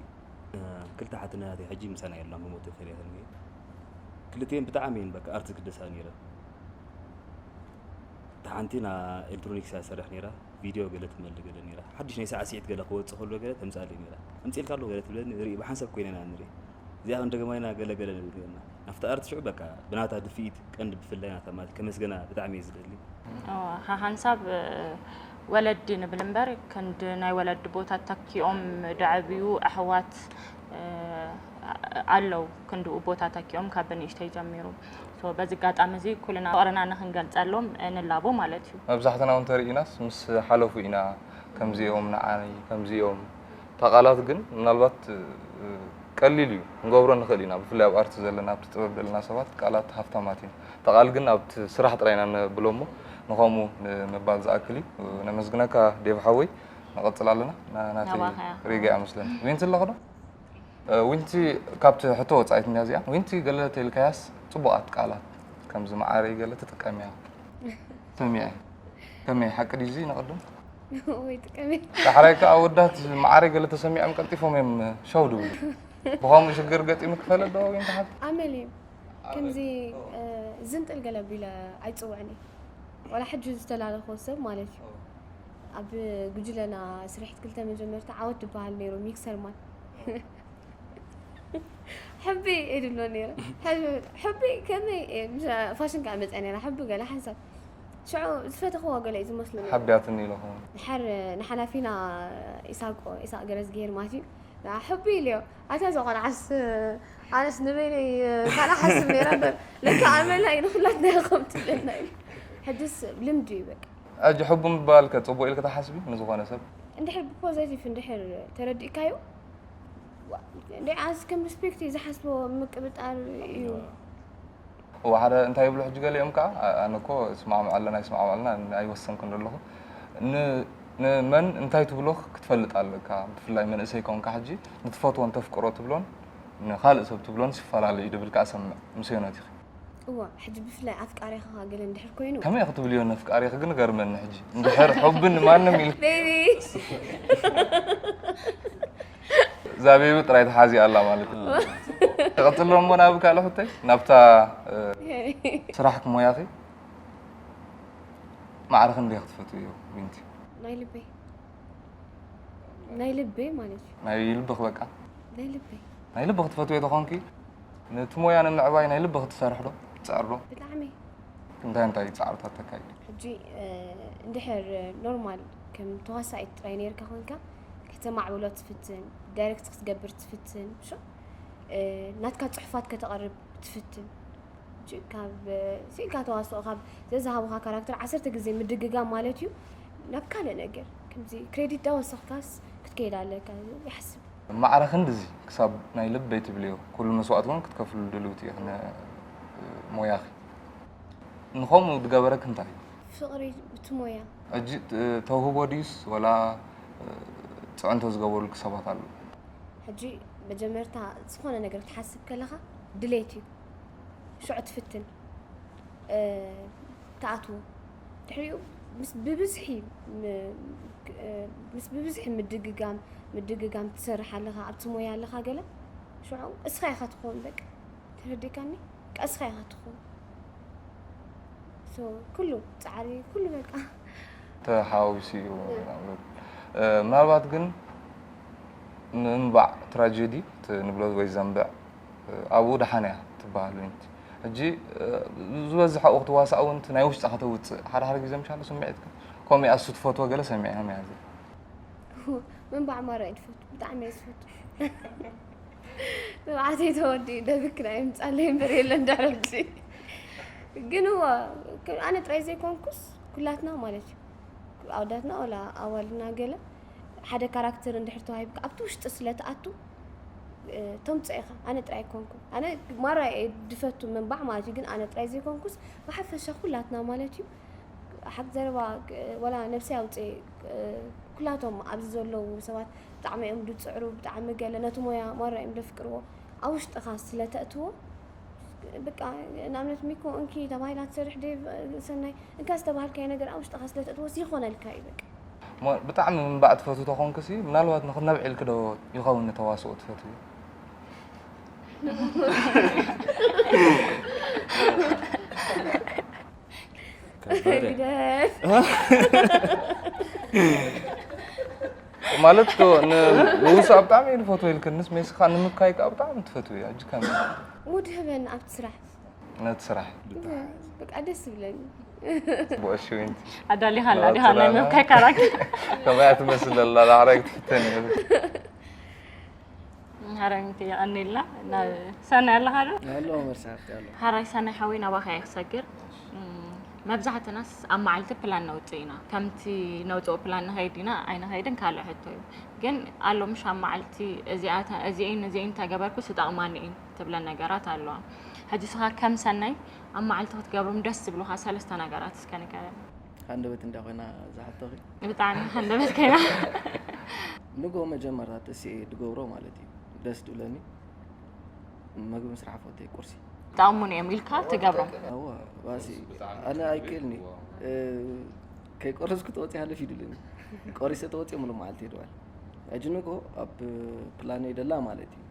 ክልተ ሓትነታተይ ሕጂ ምሳና የላን፣ ብሞት ተፈሊየን እየ። ክልቲኤን ብጣዕሚ እየን በቃ ኣርቲ ዝግደሳ ነይረን። እታ ሓንቲ ና ኤሌክትሮኒክስ እያ ትሰርሕ ነይራ፣ ቪድዮ ገለ ትመል ገለ ነይራ። ሓድሽ ናይ ሳዕስዒት ገለ ክወፅእ ከሎ ገለ ተምፅኣለይ ነይራ። ኣምፅኤልካ ኣለኹ ገለ ትብለኒ፣ ርኢ ብሓንሳብ ኮይነ ኢና ንርኢ። እዚኣ ክንደግማ ኢና ገለ ገለ ንብል ገለና። ናብቲ ኣርቲ ሽዑ በቃ ብናታ ድፍኢት ቀንዲ ብፍላይ ናታ ማለት ከመስገና ብጣዕሚ እየ ዝደሊ። ሓሓንሳብ ወለዲ ንብል እምበር ክንዲ ናይ ወለዲ ቦታ ተኪኦም ድዓብዩ ኣሕዋት ኣለዉ፣ ክንድኡ ቦታ ተኪኦም ካብ ብንእሽተይ ጀሚሩ። በዚ ኣጋጣሚ እዚ ኩልና ፍቕርና ንክንገልፀሎም ንላቦ ማለት እዩ። መብዛሕትና እውን ተርኢናስ ምስ ሓለፉ ኢና ከምዚኦም ንዓይ ከምዚኦም። እታ ቃላት ግን ምናልባት ቀሊል እዩ ክንገብሮ ንኽእል ኢና፣ ብፍላይ ኣብ ኣርቲ ዘለና ኣብቲ ጥበብ ዘለና ሰባት ቃላት ሃፍታማት እዮም። እታ ቃል ግን ኣብቲ ስራሕ ጥራይ ኢና ነብሎ እሞ ንኸምኡ ንምባል ዝኣክል እዩ። ነመስግነካ ዴቭ ሓወይ። ንቐፅል ኣለና። ና- ናተይ ናባኻ እያ። ሪጋ እያ መስለኒ። ዊንቲ ኣለኹ ዶ? እ፣ ዊንቲ ካብቲ ሕቶ ወፃኢት እንድያ እዚኣ። ዊንቲ ገለ ተልካያስ ፅቡቓት ቃላት ከምዚ መዓረይ ገለ ትጥቀም እያ። ሰሚዐ። ከመይ ሓቂ ድዩ እዚ ንቐድም? ወይ ጥቀሚ። ዳሕራይ ከዓ ኣወዳት መዓረይ ገለ ተሰሚዖም ቀልጢፎም እዮም ሸው ድብሉ። ብኸምኡ ሽግር ገጢሙ ክፈለጥ ዶ ዊንቲ ሓብቲ? ኣመል እዩ። ከምዚ ዝንጥል ገለ ኣቢለ ኣይፅውዕን እየ። ዋላ ሕጂ ዝተላለኽዎ ሰብ ማለት እዩ። ኣብ ጉጅለና ስርሒት ክልተ መጀመርታ ዓወት ዝበሃል ነይሩ ሚክሰር ማን። ሕቢ እየ ድብሎ ነይረ። ሕቢ ከመይ እየ ምስ ፋሽን ከዓ መፅያ ነይራ ሕቢ ገለ ሓንሳብ ሽዑ ዝፈተኽዎ ገለ እዩ ዝመስሉ ነይሩ። ሓብያትኒ ኢለኹም። ድሓር ንሓላፊና ኢሳቆ ኢሳቅ ገረዝግሄር ማለት እዩ። ሕቢ ኢልዮ ኣታ ዝኾነ ዓስ ኣነስ ንበይነይ ካልእ ሓስብ ነይረ እምበር ለካ ኣመና እዩ ንኩላትና ኢኹም ትብለና እዩ። ሕጅስ ልምዲ እዩ በቃ። ሕጂ ሕቡ ምባል ከ ጽቡቕ ኢልኪ ትሓስቢ ንዝኾነ ሰብ? እንድሕር ብፖዘቲቭ እንድሕር ተረዲእካዮ እንደ ኣስ ከም ሪስፔክት እዩ ዝሓስቦ ምቅብጣር እዩ። እወ ሓደ እንታይ ይብሉ ሕጂ ገሊኦም ከዓ ኣነ እኮ እስማዕምዕ ኣለና ኣይስማዕምዕ ኣለና ኣይወሰንኩን ዘለኹ ንመን እንታይ ትብሎ ክትፈልጥ ኣለካ ብፍላይ መንእሰይ ከውንካ ሕጂ ንትፈትዎን ተፍቅሮ ትብሎን ንካልእ ሰብ ትብሎን ይፈላለ እዩ ድብል ከዓ ሰምዕ ምስ ዮናት ኢኺ እዋ ሕጂ ብፍላይ ኣፍቃሪኻ ገለ እንድሕር ኮይኑ ከመይ ክትብልዮ ነፍቃሪኺ ግን ገርመኒ ሕጂ እንድሕር ሑቢ ንማንም ኢል ቤቢ እዛ ቤቢ ጥራይ ተሓዚኣ ኣላ ማለት እዩ። ተቐጽሎ እሞ ናብ ካልእ ሕቶይ ናብታ ስራሕክ ሞያኺ ማዕረ ክንደይ ክትፈትውዮ ዊንቲ? ናይ ልበይ ናይ ልበይ ማለት እዩ። ናይ ልብኽ በቃ ናይ ልበይ ናይ ልብኽ ትፈትውዮ ተኾንኪ ነቲ ሞያ ንምዕባይ ናይ ልብኽ ትሰርሕ ዶ ትጽዕር ዶ? ብጣዕሚ። እንታይ እንታይ ጻዕርታት ተካይዲ? ሕጂ እንድሕር ኖርማል ከም ተዋሳኢት ጥራይ ነይርካ ኮንካ ከተማዕብሎ ትፍትን ዳይሬክት ክትገብር ትፍትን ሾ ናትካ ጽሑፋት ከተቕርብ ትፍትን ካብ ስኢልካ ተዋስኦ ካብ ዘዝሃቡኻ ካራክተር ዓሰርተ ግዜ ምድግጋም ማለት እዩ ናብ ካልእ ነገር ከምዚ ክሬዲት ዳወሰኽካስ ክትከይድ ኣለካ ይሓስብ ማዕረ ክንድዚ ክሳብ ናይ ልበይ ትብልዮ ኩሉ መስዋእቲ እውን ክትከፍሉ ድልውቲ ኢኺ ሞያኺ ንኸምኡ ዝገበረክ እንታይ እዩ? ፍቕሪ እቲ ሞያ። ሕጂ ተውህቦ ድዩስ ወላ ፅዕንቶ ዝገበሩልክ ሰባት ኣለዉ? ሕጂ መጀመርታ ዝኾነ ነገር ክትሓስብ ከለኻ ድሌት እዩ። ሽዑ ትፍትን ትኣትዎ። ድሕሪኡ ምስ ብብዝሒ ምስ ብብዝሒ ምድግጋም ምድግጋም ትሰርሕ ኣለኻ ኣብቲ ሞያ ኣለኻ ገለ ሽዑ እስኻ ኢኻ ትኸውን በቃ። ተረዲእካኒ? ቀስኻ ኢኻ ትኸውን። So ኩሉ ፃዕሪ ኩሉ በቃ። ተሓዋዊሱ እዩ። ምናልባት ግን ምንባዕ ትራጀዲ ንብሎ ወይ ዘንብዕ ኣብኡ ደሓን እያ ትበሃል ዊንቲ። ሕጂ ዝበዝሕ ኣብኡ ክትዋሳእ እውን ናይ ውሽጥኻ ተውፅእ ሓደ ሓደ ግዜ ምሻለ ስምዒትካ ከምኡ ኣሱ ትፈትዎ ገለ ሰሚዕና መያዘ ምንባዕ ማራ እዩ ዝፈቱ ብጣዕሚ እየ ዝፈቱ ንብዓተይ ተወዲ ደብክና ይምፃለይ እምበር የለን ዳረብዚ ግን እዋ ኣነ ጥራይ ዘይኮንኩስ ኩላትና ማለት እዩ ኣወዳትና ወላ ኣዋልና ገለ ሓደ ካራክተር እንድሕር ተዋሂብካ ኣብቲ ውሽጢ ስለ ትኣቱ ተምፅኦ ኢኻ ኣነ ጥራይ ኣይኮንኩን ኣነ ማራ እየ ድፈቱ ምንባዕ ማለት እዩ ግን ኣነ ጥራይ ዘይኮንኩስ ብሓፈሻ ኩላትና ማለት እዩ ሓቂ ዘረባ ወላ ነብሰይ ኣውፅእ ኩላቶም ኣብዚ ዘለዉ ሰባት ብጣዕሚ እዮም ድፅዕሩ ብጣዕሚ ገለ ነቲ ሞያ ማራ እዮም ደፍቅርዎ ኣብ ውሽጥኻ ስለ ተእትዎ በቃ ንኣብነት ሚኮ እንኪ ተባሂላ ትሰርሕ ደ ሰናይ እንካ ዝተባሃልካዮ ነገር ኣብ ውሽጥኻ ስለ ተእትዎ ይኾነልካ እዩ በቃ ብጣዕሚ ምንባዕ ትፈትው ተኾንክሲ ምናልባት ንክነብዒልክ ዶ ይኸውን ንተዋስኦ ትፈትው ከባድ እያ። ማለት እኮ ንውሳእ ብጣዕሚ እዩ ዝፈትዎ ኢልክንስ ሜስኻ ንምብካይ ከዓ ብጣዕሚ ትፈትው እዩ ሕጂ ከም ሙድ ህበን ኣብቲ ስራሕ ነቲ ስራሕ በቃ ደስ ዝብለኒ ብቀሺ ዊንቲ ኣዳሊኻ ኣላ ዲኻ ናይ ምብካይ ካራክተር ከምያ ትመስል ኣላ ዳዕራይ ክትፍተን እዩ ሃረሚት የቐኒልና ሰናይ ኣለኻ ዶ ኣሎ መርሳፍቲ ኣሎ ሓራይ ሰናይ ሓወይ ናባኻ እየ ክሰግር መብዛሕትናስ ኣብ መዓልቲ ፕላን ነውፅእ ኢና ከምቲ ነውፅኦ ፕላን ንኸይድ ኢና ኣይንኸይድን ካልእ ሕቶ እዩ ግን ኣሎ ምሽ ኣብ መዓልቲ እዚኣን እዚአን ተገበርኩ ስጠቕማኒ እን ትብለን ነገራት ኣለዋ ሕጂ ስኻ ከም ሰናይ ኣብ መዓልቲ ክትገብሮም ደስ ዝብሉኻ ሰለስተ ነገራት እስከ ንገረን ሃንደበት እንዳ ኮይና ዝሓተኺ ብጣዕሚ ሃንደበት ኮይና ንጎ መጀመርታ ተሲኤ ድገብሮ ማለት እዩ ደስ ድብለኒ መግቢ ምስራሕ ፈትየ ቁርሲ ጠቕሙን እዮም ኢልካ ትገብሮም እዋ ባሲ ኣነ ኣይክእልኒ ከይቆረስኩ ተወፂ ሃለፍ ይድልኒ ቆሪሰ ተወፂ ሙሉ መዓልቲ ይድዋል ሕጂ ንጎ ኣብ ፕላነይ ደላ ማለት እዩ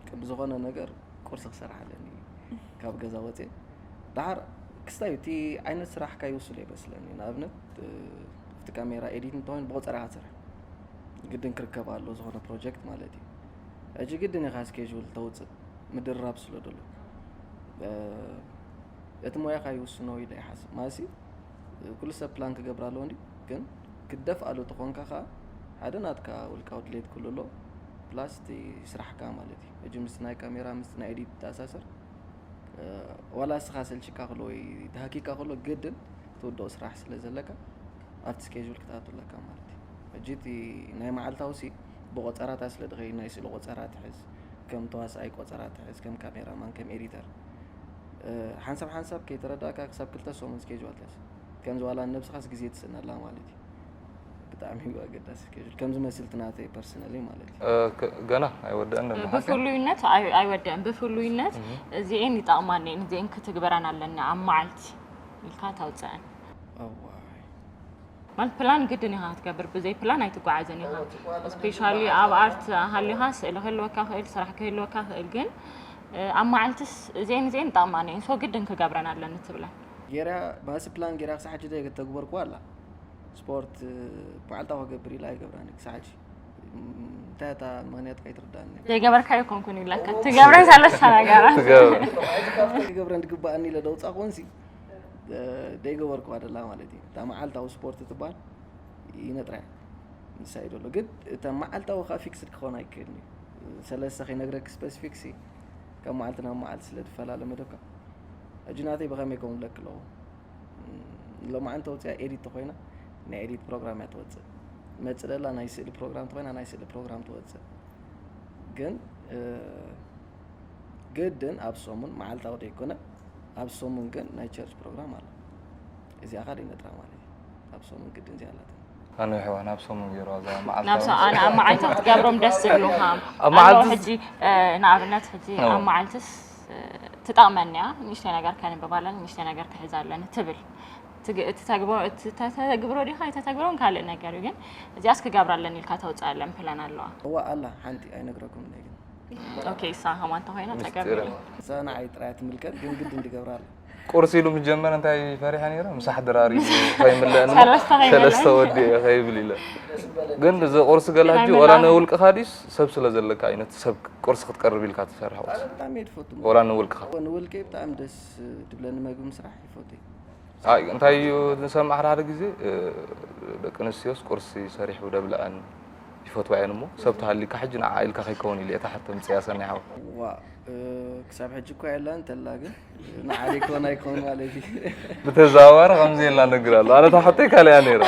ቅድሚ ዝኾነ ነገር ቁርሲ ክሰርሕ ኣለኒ ካብ ገዛ ወፅየ ዳሓር ክስታይ እቲ ዓይነት ስራሕካ ይውስኖ ይመስለኒ ንኣብነት እቲ ካሜራ ኤዲት እንተኾይኑ ብቆፀራ ክትሰርሕ ግድን ክርከብ ኣሎ ዝኾነ ፕሮጀክት ማለት እዩ ሕጂ ግድን ኢኻ ስኬጁል ተውፅእ ምድርራብ ስለ ደሎ እቲ ሞያኻ ይውስኖ ኢለ ይሓስብ ማለሲ ኩሉ ሰብ ፕላን ክገብር ኣለዎ እንዲ ግን ክደፍ ኣሉ ተኾንካ ኸዓ ሓደ ናትካ ውልቃዊ ድሌት ክህሉ ኣሎ ፕላስ እቲ ስራሕካ ማለት እዩ ሕጂ ምስ ናይ ካሜራ ምስ ናይ ኤዲት ተኣሳሰር ዋላ እስኻ ሰልችካ ክሎ ወይ ተሃኪካ ክሎ ግድን ትውድኦ ስራሕ ስለ ዘለካ ኣብቲ ስኬጁል ክትኣቱ ኣለካ ማለት እዩ ሕጂ እቲ ናይ መዓልታዊ ሲ ብቆፀራታ ስለ ድኸይ ናይ ስእሊ ቆፀራ ትሕዝ ከም ተዋሳኣይ ቆፀራ ትሕዝ ከም ካሜራማን ከም ኤዲተር ሓንሳብ ሓንሳብ ከይተረዳእካ ክሳብ ክልተ ሰሙን ስኬጁል ትሕዝ ከምዚ ዋላ ንነብስኻስ ግዜ ትስእነላ ማለት እዩ ብጣዕሚ እዩ ኣገዳሲ ስኬጁል ከም ዝመስል እቲ ናተይ ፐርሰናሊ ማለት እዩ ገና ኣይወደአን ነሎ ሓቂ ብፍሉይነት ኣይ- ኣይወደእን ብፍሉይነት እዚኤን ይጠቕማኒ እየን እዚኤን ክትግበረን ኣለኒ ኣብ መዓልቲ ኢልካ ተውፅአን እዋይ ማለት ፕላን ግድን ኢኻ ክትገብር ብዘይ ፕላን ኣይትጓዓዝን ኢኻ ስፔሻሊ ኣብ ኣርት ሃሊኻ ስእሊ ክህልወካ ክእል ስራሕ ክህልወካ ክእል ግን ኣብ መዓልትስ እዚኤን እዚኤን ይጠቕማኒ እየን ሶ ግድን ክገብረን ኣለኒ ትብለን ጌራ ማሲ ፕላን ጌራ ክሳብ ሕጂ ደ ተግበርኩ ኣላ ስፖርት መዓልታ ክገብር ኢላ ኣይገብራን ክሳብ ሕጂ እንታይ እታ ምክንያት ኣይትርዳኒ ዘይገበርካዮ ኮንኩን ይብለካ ትገብረን ሰለስተ ነገራት ትገብር ክገብረን ትግባኣኒ ኢለ ደውፃ ኮንሲ ደይገበርኩዋ ደላ ማለት እዩ እታ መዓልታዊ ስፖርት ትበሃል ይነጥራ ንሳ እዩ ደሎ ግን እታ መዓልታዊ ከዓ ፊክስድ ክኾን ኣይክእልን እዩ ሰለስተ ከይነግረክ ስፔሲፊክ ሲ ካብ መዓልቲ ናብ መዓልቲ ስለ ትፈላለ መደብካ ሕጂ ናተይ ብኸመይ ከምብለክ ኣለዎ ሎማዓንቲ ወፅያ ኤዲት ተኮይና ናይ ኤዲት ፕሮግራም እያ ትወፅእ መፅእ ደላ ናይ ስእሊ ፕሮግራም ተኮይና ናይ ስእሊ ፕሮግራም ትወፅእ ግን ግድን ኣብ ሰሙን መዓልታዊ ዘይኮነ ኣብ ሰሙን ግን ናይ ቸርች ፕሮግራም ኣሎ እዚኣ ካደ ነጥራ ማለት እዩ ኣብ ሰሙን ግድን እዚኣ ኣላትን ኣነ ይሕዋ ናብ ሰሙን ገይሩ እዛ ናብ መዓልታዊ ሰ- ኣነ ኣብ መዓልቲ ክትገብሮም ደስ ዝብሉኻ ኣብ መዓልቲ ኣለዉ ሕጂ እ፣ ንኣብነት ሕጂ ነው። ኣብ መዓልትስ እ፣ ትጠቕመኒ እያ ንእሽተይ ነገር ከንብብ ኣለኒ ንእሽተይ ነገር ክሕዝ ኣለኒ ትብል ትግ- እቲ ተግብሮ- እቲ ተተግብሮ ዲኻ ኣይተተግብሮን ካልእ ነገር እዩ ግን እዚኣስ ክገብራ ኣለኒ ኢልካ ተውፅእ ኣለን ፕላን ኣለዋ እዋ ኣላ ሓንቲ ኣይነግረኩም ግን ኦኬ እሳ ከማን ተኮይና ፀገም ምስጢር የለን። እዛ ንዓይ ጥራይ ትምልከት ግን ግድን ትገብራ ኣላ ቁርሲ ኢሉ ምስ ጀመረ እንታይ ፈሪሐ ነይረ? ምሳሕ ድራር ኢሉ ከይምለአኒ ሰለስተ ከይምለአኒ። ሰለስተ ወዲ እየ ከይብል ኢለ። ግን እዚ ቁርሲ ገለ ሕጂ ናይ ወላ መላእ። ንውልቅኻ ድዩስ ሰብ ስለ ዘለካ እዩ ነቲ ሰብ ቁርሲ ክትቀርብ ኢልካ ትሰርሕ ቁርሲ? ብጣዕሚ እየ ዝፈቱ። ወላ ንውልቅኻ? ንውልቀይ ብጣዕሚ ደስ ድብለኒ መግቢ ምስራሕ ይፈቱ። ኣይ፣ እንታይ እዩ ንሰምዕ ሓደ ሓደ ግዜ፣ እ፣ ደቂ ኣንስትዮስ ቁርሲ ሰሪሑ ደብልዐን ይፈትዋ እየን እሞ፣ ሰብ ተሃሊካ ሕጂ ንዓ ኢልካ ከይከውን ኢሉ እየ እታ ሕቶ ምጽያ ሰኒሓ። ዋ፣ እ፣ ክሳብ ሕጂ እኮ የላን ተላ ግን ንዓ ደይኮን ኣይኮን ማለት እዩ። ብተዘዋዋሪ ከምዚ ኢልና ነግር ኣሎ። ኣነ እታ ሕቶይ ካልእ እያ ነይራ።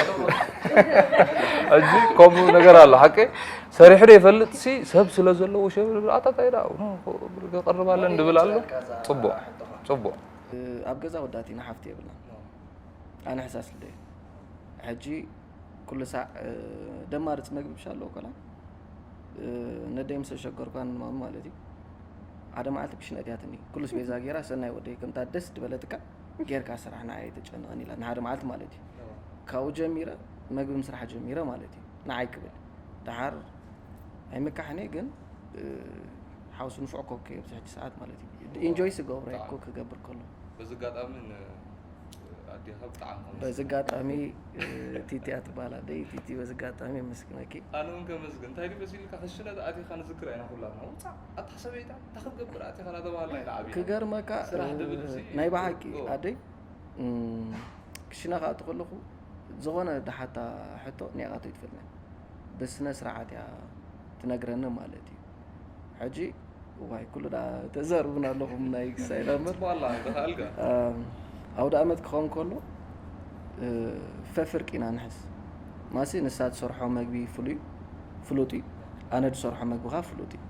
ሕጂ ከምኡ ነገር ኣሎ፣ ሓቀይ ሰሪሑ ዶ ይፈልጥ ሲ ሰብ ስለ ዘለዎ ሸብ ኣታታይ ዳ፣ ኖ፣ ክቐርብ ኣለን ድብል ኣሎ። ጽቡቕ፣ ጽቡቕ። ኣብ ገዛ ወዳእቲ ንሓፍቲ የብልናን። ኣነ ሕሳስ ልደ ሕጂ ኩሉ ሳዕ፣ እ፣ ደማርጽ መግቢ ብሻ ኣለዎ ቆልዓ። እ፣ ነደይ ምስ ኣሸገርኳ ንማሚ ማለት እዩ። ሓደ መዓልቲ ክሽነ እትያትኒ። ኩሉስ ቤዛ ገይራ፣ ሰናይ ወደይ፣ ከምታ ደስ ዝበለትካ ጌርካ ስራሕ፣ ንዓይ ኣይተጨንቐን ኢላ። ንሓደ መዓልቲ ማለት እዩ። ካብኡ ጀሚረ፣ መግቢ ምስራሕ ጀሚረ ማለት እዩ። ንዓይ ክብል። ደሓር ኣይምካሕን እየ፣ ግን፣ እ፣ ሓውሲ ንፉዕ ኮክ እየ ኣብዚ ሕጂ ሰዓት ማለት እዩ። ኢንጆይ ስገብሮ እየ ኮክ ክገብር ከሎ። በዚ ኣጋጣሚ ን-፣ ኣዴኻ ብጣዕሚ ከመስግን። በዚ ኣጋጣሚ፣ እ፣ ቲቲያ ትበሃል ኣደይ፣ ቲቲ በዚ ኣጋጣሚ የመስግነኪ። ኣነ እውን ከመስግን። እንታይ ድዩ መሲልካ፣ ክሽነ ኣቲኻ ንዝክራ ኢና ኩላትና። ውፃእ፣ ኣታ ሰበይታ፣ እንታይ ክትገብር ኣቲኻ እናተባሃልና ኢና ዓቢና። ክገርመካ፣ ስራሕ እ፣ ድብል ሲ-፣ ናይ ብሓቂ ኦ። ኣደይ፣ እም፣ ክሽነ ክኣቱ ከለኹ፣ ዝኾነ ደሓታ ሕቶ ኒቓቶ ይትፈልኒ። ብስነ ስርዓት እያ ትነግረኒ ማለት እዩ። ሕጂ፣ እዋይ፣ ኩሉ ደኣ ተዛርቡና ኣለኹም ናይ ክሳይ ዳምበር። ጽቡቕ ኣላ፣ ተኻእልካ። ኣም፣ ኣውደ ኣመት ክኸውን ከሎ፣ እ፣ ፈፍርቂ ኢና ንሕዝ። ማሲ ንሳ ትሰርሖ መግቢ ፍሉይ፣ ፍሉጥ እዩ። ኣነ ዝሰርሖ መግቢ ኸኣ ፍሉጥ እዩ።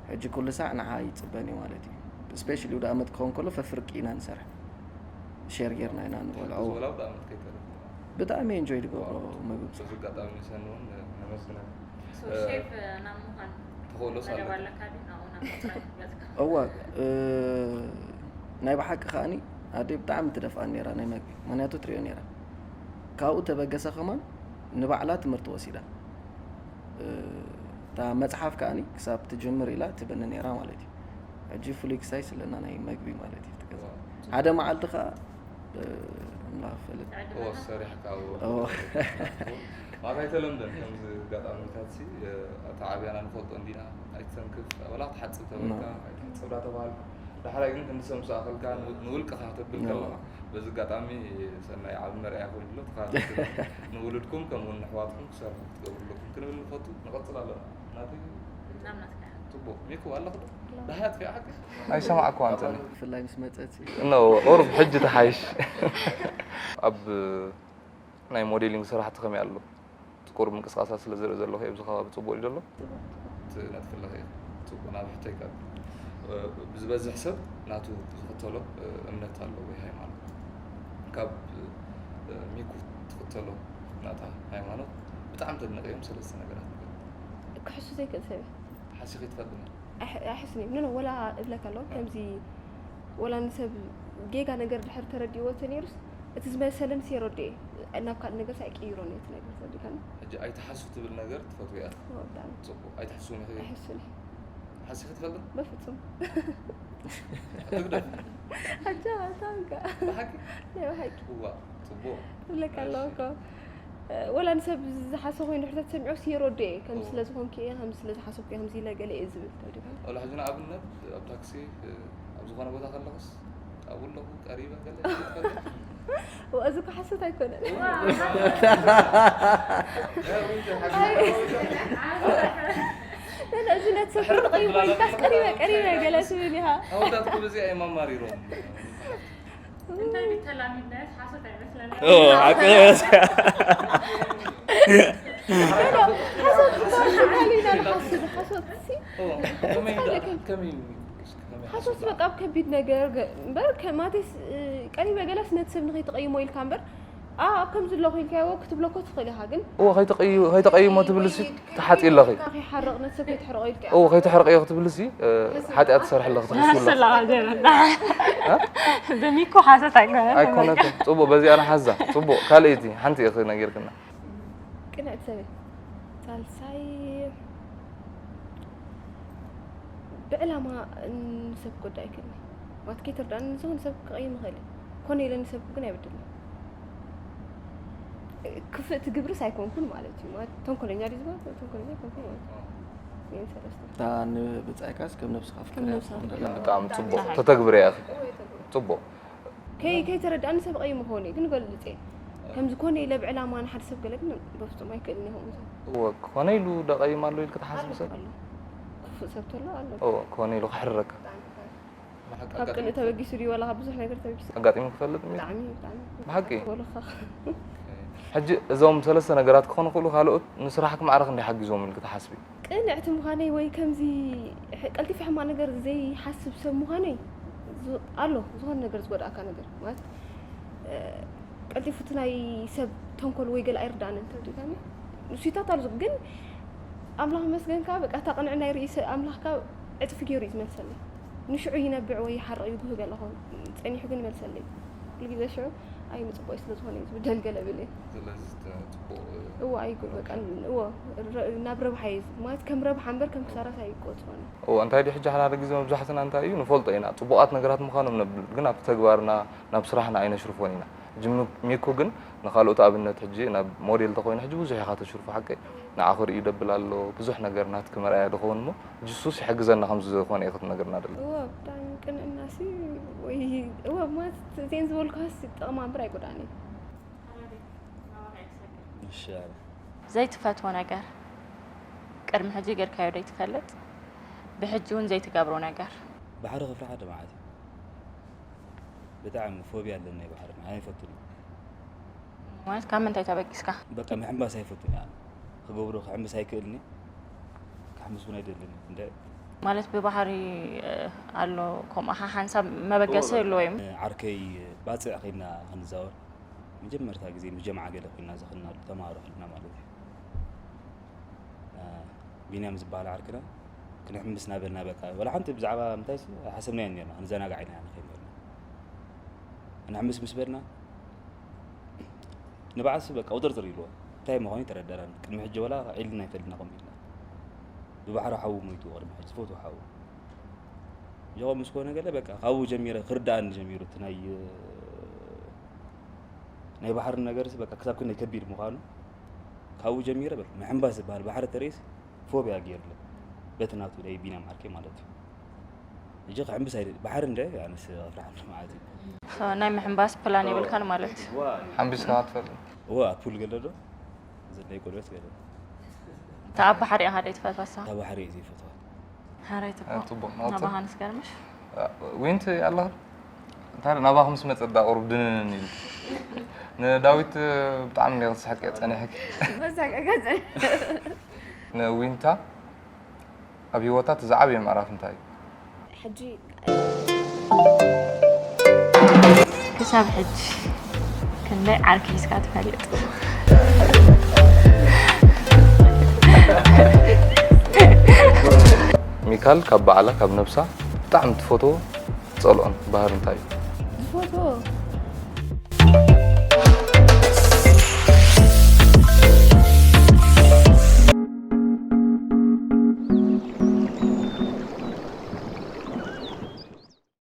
ሕጂ ኩሉ ሳዕ ንዓ ይጽበኒ ማለት እዩ። ስፔሻሊ ኣውደ ኣመት ክኸውን ከሎ ፈፍርቂ ኢና ንሰርሕ። ሼር ጌርና ኢና ንበልዖ። ዝበላ ኣውደ ኣመት ከይተረፈ። ብጣዕሚ ኢንጆይ ዝገብሮ ዋው። መግቢ። በዚ ኣጋጣሚ ንሰን እውን ነመስግነን። ሶ፣ እ፣ ሼፍ ናብ ምዃን ተኽእሎስ መደብ ኣለካ? ኣለካ ድዩ? ናብኡ ናብ ምቕራብ ክትመጽእ? እወ፣ እ፣ ናይ ብሓቂ ከኣኒ ኣደይ ብጣዕሚ ትደፍኣኒ ነይራ ናይ መግቢ። ምኽንያቱ ትሪኦ ነይራ። ካብኡ ተበገሰ ከማን ንባዕላ ትምህርቲ ወሲዳ። እ፣ እታ መጽሓፍ ከኣኒ ክሳብ ትጅምር ኢላ ትብኒ ነይራ ማለት እዩ። ሕጂ ፍሉይ ክሳይ ስለና ናይ መግቢ ማለት እዩ ትገዛ። ዋው። ሓደ መዓልቲ ከኣ፣ እ፣ ኣምላኽ ይፈልጥ። እዎ፣ ሰሪሕካ እዎ። እዎ። ማለት ኣይተለምደን ከምዚ ኣጋጣሚታት ሲ፣ እ፣ ኣብታ ዓብያና ንፈልጦ እንዲና፣ ኣይትሰንክፍ፣ ኣባላ ክትሓጽብ ተበልካ፣ ኖ። ኣይትሕጸብ ዳተባሃልካ። ዳሕራይ ግን ክንዲ ሰብ ምስ ኣኸልካ፣ ን-፣ ንውልቅኻ ከተብል ኖ። ከለኻ። በዚ ኣጋጣሚ ሰናይ ዓቢ መርኣያ ኮይኑ ኣሎ፣ ተኸታተልቲ ንውሉድኩም ከምኡ እውን ንኣሕዋትኩም ክሰርሑ ክትገብሩ ኣለኩም ክንብል ንፈቱ። ንቐጽል ኣለና። ናተይ ናብ ናትካ። ጽቡቕ። ሚኩ ኣለኹ ዶ? ኣሎ። ደሃያ ኣጥፊኣካ? ኣይሰማዕኩዋን ጸኒሑ። ብፍላይ ምስ መጸት። ኖ፣ ቁሩብ ሕጂ ተሓይሽ። ኣብ ናይ ሞዴሊንግ ስራሕቲ ከመይ ኣሎ? ቁሩብ ምንቅስቃሳት ስለ ዝርኢ ዘለኹ ኣብዚ ከባቢ ጽቡቕ እዩ ዘሎ? ትነጥፊ ኣለኺ። ጽቡቕ፣ ናብ ሕቶይ ካብ፣ እ፣ ብዝበዝሕ ሰብ ናቱ ዝኽተሎ፣ እ፣ እምነት ኣሎ ወይ ሃይማኖት። ካብ፣ እ፣ ሚኩ ትኽተሎ ናታ ሃይማኖት ብጣዕሚ ተድንቕዮም ሰለስተ ነገራት ንገር። ክሕሱ ዘይክእል ሰብ እየ። ሓሲኺ ትፈልጥኒ? ኣይሕ-፣ ኣይሕስን እዩ። ኖ፣ ኖ፣ ወላ እብለካ ኣለኹ፣ እ። ከምዚ ወላ ንሰብ ጌጋ ነገር ድሕር ተረዲእዎ ተነይሩስ፣ እቲ ዝመሰለንስ የረድኦ እየ። ናብ ካልእ ነገርስ ኣይቅይሮን እየ እቲ ነገር ተረዲእካኒ? ሕጂ ኣይትሓሱ ትብል ነገር ትፈትዊ እያ? እወ፣ ብጣዕሚ። ጽቡቕ። ኣይትሕሱን ኢኺ? ኣይሕሱን እየ። ሓሲኺ ትፈልጢ? በፍጹም። ትግደፍ? ኣጃ፣ ታንካ። ብሓቂ? ናይ ብሓቂ። እዋ፣ ጽቡቕ። እብለካ ኣለኹ እሺ። እኮ። ወላ ንሰብ ዝሓሶ ኮይኑ ድሕሪ ተሰሚዑስ የረድኦ እየ። ከምዚ እዎ። ስለ ዝኾንኩ እየ፣ ከምዚ ስለ ዝሓሰብኩ እየ፣ ከምዚ ኢለ ገለ እየ ዝብል። ተረዲእካኒ? ወላ ሕጂ ንኣብነት ኣብ ታክሲ፣ ኣብ ዝኾነ ቦታ ከለኹስ ኣብኡ ኣለኹ፣ ቀሪበ ገለ ትፈልጥ? እዋ፣ እዚ እኮ ሓሶት ኣይኮነን። እዋ። ኣይ። لا، لا፣ እዚ ነቲ ሰብ ክትቕይሞ ኢልካስ ቀሪበ፣ ቀሪበ ገለ ትብል ኢኻ። ኣወዳት እኮ በዚኣ እዮም ኣማሪሮም። እንታይ ቢተላሚድናዮስ ሓሶት ኣይመስለና። ኦ፣ ሓቂ። ሓሶት እኮ ሓላል ኢና ንሓስብ፣ ሓሶት ሲ። ኦ፣ ከመይ እንዳ-፣ ከመይ፣ ከመይ ሓሶት ሓሶት? በቃ ኣብ ከቢድ ነገር ገ-፣ እምበር ከ-፣ ማለትስ፣ እ፣ ቀሪበ ገለስ ነቲ ሰብ ንኸይትቐይሞ ኢልካ እምበር፣ ኣ-፣ ኣብ ከምዚ ኣለኹ ኢልካዮ ክትብሎ እኮ ትኽእል ኢኻ፣ ግን እዎ፣ ከይተቐዩ-፣ ከይተቐይሞ ትብልሲ ወይ ተሓጺ ኣለኺ። ከይሓርቕ ነቲ ሰብ ከይትሕርቖ ኢልካ። እዎ፣ ከይትሕርቐዮ ክትብልሲ፣ እ፣ ሓጢኣት ትሰርሒ ኣለኺ፣ ትኽስሲ ኣለኺ። ንሕስላ ጀረና። እ? ብሚኮ ሓሰት ኣይኮነን፣ ኣይኮነትን። ተመልካ። ጽቡቕ፣ በዚኣ ንሓዛ። ጽቡቕ፣ ካልኣይቲ ሓንቲ ኢኺ ነጊርክና። ቅንዕቲ ሰብ እየ። ሳልሳይ፣ ብዕላማ ንሰብ ክጎድእ ኣይክእልን እየ። ማለት ከይተርድኣኒ ንዝኾነ ሰብ ክቐይም ይኽእል እየ። ኮነ ኢለ ንሰብ ግን ኣይበድልን። ክፍእ ትግብርስ ኣይኮንኩን ማለት እዩ። ማለት ተንኮለኛ ድዩ ዝበሃል? ተንኮለኛ ኣይኮንኩን ማለት እዩ። እዚኤን ሰለስተ። እታ ንብጻይካስ ከም ነብስኻ ከም ፍቅርያ ነብስኻ ትኾን ፍቅርያ። ዘለኻ። ብጣዕሚ ጽቡቕ። ተተግብርያ ኢኺ። ጽቡቕ። ከይ-፣ ከይተረድኣኒ ሰብ ቀይሙ ክኾን እዩ፣ ግን ገልጽ እየ። ከምዚ ኮነ ኢለ ብዕላማ ንሓደ ሰብ ገለ ግን በፍጹም ኣይክእልን እየ ከምኡ ሰብ። እወ፣ ኮነ ኢሉ ዶ ቀይም ኣሎ ኢልኪ ትሓስቢ ሰብ? ኣሎ። ክፉእ ሰብ ተሎ ኣሎ። እወ፣ ኮነ ኢሉ ክሕርረካ። ብሓቂ ካብ ኣጋጢሙ ቅንኢ ተበጊሱ ድዩ ዋላ ካብ ብዙሕ ነገር ተበጊሱ? ኣጋጢሙ ክፈልጥ እምበር? ብጣዕሚ፣ ብጣዕሚ። ብሓቂ? በሉኻ። ሕጂ እዞም ሰለስተ ነገራት ክኾኑ ክእሉ ካልኦት ንስራሕኪ ማዕረ ክንደይ ሓጊዞም ኢልኪ ትሓስቢ? ቅንዕቲ ምዃነይ ወይ ከምዚ ሕ-፣ ቀልጢፈ ሕማቕ ነገር ዘይሓስብ ሰብ ምዃነይ ዝ-፣ ኣሎ፣ ዝኾነ ነገር ዝጎድኣካ ነገር። ማለት፣ እ፣ ቀልጢፉ እቲ ናይ ሰብ ተንኮል ወይ ገለ ኣይርድኣንን ተረዲእካኒ? ንሱታት ኣሎ፣ ግን ኣምላኽ ይመስገን ከኣ በቃ እታ ቅንዕናይ ርእሰ ኣምላኽ ከኣ ዕጽፊ ገይሩ እዩ ዝመልሰለይ። ንሽዑ ይነብዕ ወይ ይሓርቕ ይጉህይ በለኹ፣ ጸኒሑ ግን ይመልሰለይ። ኩሉ ግዜ ሽዑ ኣይ ንጽቡቕ ስለ ዝኾነ እዩ ዝብደል ገለ ብል እየ። ስለዚ እቲ ጽቡቕ እዎ፣ ኣይጉ-፣ በቃ፣ እዎ፣ ረ-፣ ናብ ረብሓ እዩ ማለት ከም ረብሓ እምበር ከም ክሳራስ ኣይቆጽሮን። እዎ፣ እንታይ ድዩ ሕጂ ሓደ ሓደ ግዜ መብዛሕትና እንታይ እዩ ንፈልጦ ኢና፣ ጽቡቓት ነገራት ምዃኖም ነብል፣ ግን ኣብቲ ተግባርና፣ ናብ ስራሕና ኣይነሽርፎን ኢና። ሕጂ ሚ-፣ ሚኩ ግን ንኻልኦት ኣብነት ሕጂ ናብ ሞዴል ተኾይኑ ሕጂ ብዙሕ ኢኻ ተሽርፎ ሓቀይ? ንዓኺ ርእዩ ደብል ኣሎ፣ ብዙሕ ነገር ናትኪ መርኣያ ድኸውን እሞ፣ ሕጂ እሱስ ይሕግዘና ከም ዝኾነ ኢኺ ትነግርና ደላ። እዎ፣ ብጣዕሚ ቅንዕናሲ ወይ፣ እዎ፣ ማለት እዚኤን ዝበልኩኻስ ይጠቕማ እምበር ኣይጎድኣን እዩ። እሺ፣ ኣረ። ዘይትፈትዎ ነገር፣ ቅድሚ ሕጂ ጌርካዮ ዘይትፈልጥ፣ ብሕጂ እውን ዘይትገብሮ ነገር። ባሕሪ ክፍርሓ ደማዓት እዩ። ብጣዕሚ ፎብያ ኣለኒ ናይ ባሕሪ፣ ኣይፈቱን እዩ። ማለት ካብ ምንታይ ተበጊስካ? በቃ ምሕንባስ ኣይፈቱን እየ ኣነ። ክገብሮ ክሕምስ ኣይክእልን እየ። ክሕምስ እውን ኣይደልን እየ። እንደ ማለት ብባህሪ፣ እ፣ ኣሎ፣ ከምኡ ሓ-፣ ሓንሳብ መበገሲ እዎ፣ ኣሎ ወይም? ዓርከይ ባጽዕ ኮይና ክንዛወር፣ መጀመርታ ግዜ ምስ ጀምዓ ገለ ኮይና ዘኽናሉ ተማሃሮ ከለና ማለት እዩ። እ፣ ቢንያም ዝበሃል ዓርክና ክንሕምስ ናበልና በቃ፣ ወላ ሓንቲ ብዛዕባ ምንታይሲ ኣይሓሰብናዮን ኔርና፣ ክንዘናጋዕ ኢና ንኸይድ ኔርና። ክንሕምስ ምስ በልና፣ ንባዕሲ በቃ ውጥርጥር ኢልዎ። እንታይ ምዃኑ ኣይተረዳእናን። ቅድሚ ሕጂ ወላ ዒልና ኣይፈልጥና ከምኡ ኢልና። ብባሕሪ ሓዉ ሞይቱ ቅድሚ ሕጂ፣ ዝፈትዎ ሓዉ። ጀቆ ምስ ኮነ ገለ በቃ ካብኡ ጀሚረ ክርዳእኒ ጀሚሩ፣ እቲ ናይ፣ ናይ ባሕሪ ነገርሲ በቃ ክሳብ ክንደይ ከቢድ ምዃኑ ካብኡ ጀሚረ በቃ ምሕንባስ ዝበሃል ባሕሪ ተርእስ ፎብያ ገይርለ። በቲ ናቱ ናይ ቢንያም ዓርከይ ማለት እዩ። ሕጂ ክሕምብስ ኣይደል-፣ ባሕሪ እንደ ኣነስ ኣፍርሓሉ ማለት እዩ። ሶ፣ ናይ ምሕንባስ ፕላን የብልካን ማለት እዩ? ሓምቢስካ ትፈልጥ? እዋ፣ ኣብ ፑል ገለ ዶ? ዘድላይ ቆልዑት ገለ። እታ ኣብ ባሕሪ ኢኻ ደይ ትፈትዋ ንስኻ? እታ ባሕሪ እየ ዘይፈትዋ። ሓራይ ጽቡቕ። ጽቡቕ፣ ናባኻ ንስገርምሽ? ዊንቲ ኣለኻ? እንታይ ናባኹም ምስ መጸ ዳ ቁሩብ ድንን ኢሉ። ንዳዊት ብጣዕሚ እንዲኻ ትስሕቂ ጸኒሕኪ። በዛ ቀገዘ። ንዊንታ ኣብ ህይወታ እቲ ዝዓበየ ምዕራፍ እንታይ እዩ? ሕጂ ክሳብ ሕጂ ክንደይ ዓርኪ ሒዝካ ትፈልጥ? ሚካል ካብ ባዕላ፣ ካብ ነብሳ ብጣዕሚ ትፈትዎ ትጸልኦን ባህሪ እንታይ እዩ?